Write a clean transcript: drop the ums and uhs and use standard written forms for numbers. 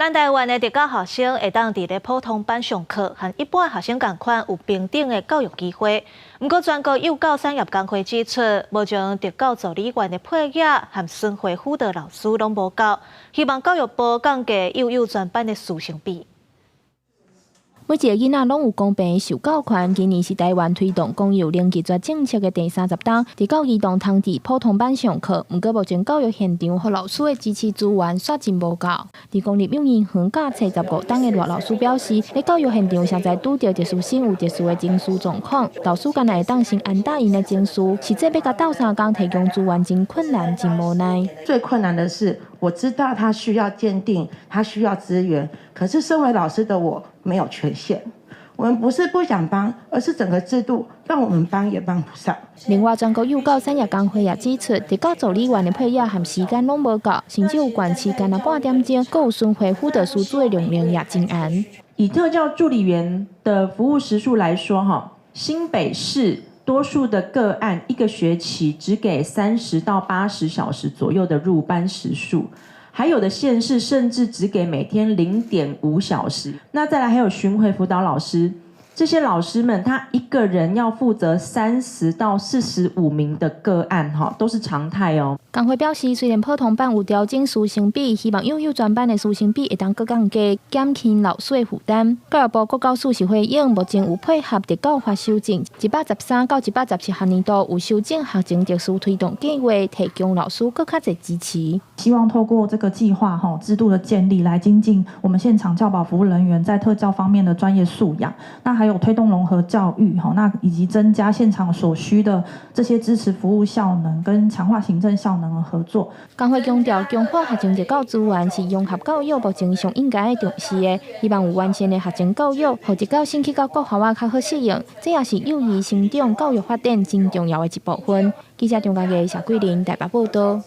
咱台灣的特教學生會當佇咧普通班上課，和一般學生仝款有平等的教育機會。毋過，全國幼教產業工會指出，目前特教助理員的配額和巡迴輔導老師攏無夠，希望教育部降低幼幼專班的師生比。每一个囡仔攏有公平的受教權。今年是台灣推動公幼零拒絕政策的第30冬，特教兒童通佇普通班上課。毋過目前教育現場予老師的支持資源煞真無夠。佇公立幼兒園教冊15冬的賴老師表示，佇教育現場實在拄著特殊生有特殊的情緒狀況，老師干焦會當先安撫𪜶的情緒，實際欲共鬥相共提供資源真困難，真無奈。最困難的是，我知道他需要鑑定，他需要資源，可是身為老師的我沒有權限。我們不是不想幫，而是整個制度讓我們幫也幫不上。另外，全國幼教產業工會也指出，特教助理員的配額和時間攏無夠，甚至有縣市干焦半點鐘，閣有巡迴輔導師資的量能也真懸。以特教助理員的服務時數來說，哈，新北市多數的個案一個學期只給30到80小時左右的入班時數。還有的縣市甚至只給每天0.5小時。那再來還有巡迴輔導老師，這些老師們他一個人要負責30到45名的個案，哈，都是常態哦。工會表示，雖然普通班有調整師生比，希望幼幼專班的師生比會當閣降低，減輕老師的負擔。教育部國教署是回應，目前有配合特教法修正，113到117學年度有修正學前特殊推動計劃，提供老師閣較濟支持。希望透過這個計劃哈制度的建立，來精進我們現場教保服務人員在特教方面的專業素養。那還有推動融合教育哈，那以及增加現場所需的這些支持服務效能跟強化行政效能的合作。工會強調，強化學前特教資源是融合教育目前上應該重視的，希望有完善的學前教育，予特教生去到國校仔較好適應，這也是幼兒成長教育發展真重要的一部分。記者張家義、謝桂玲台北報道。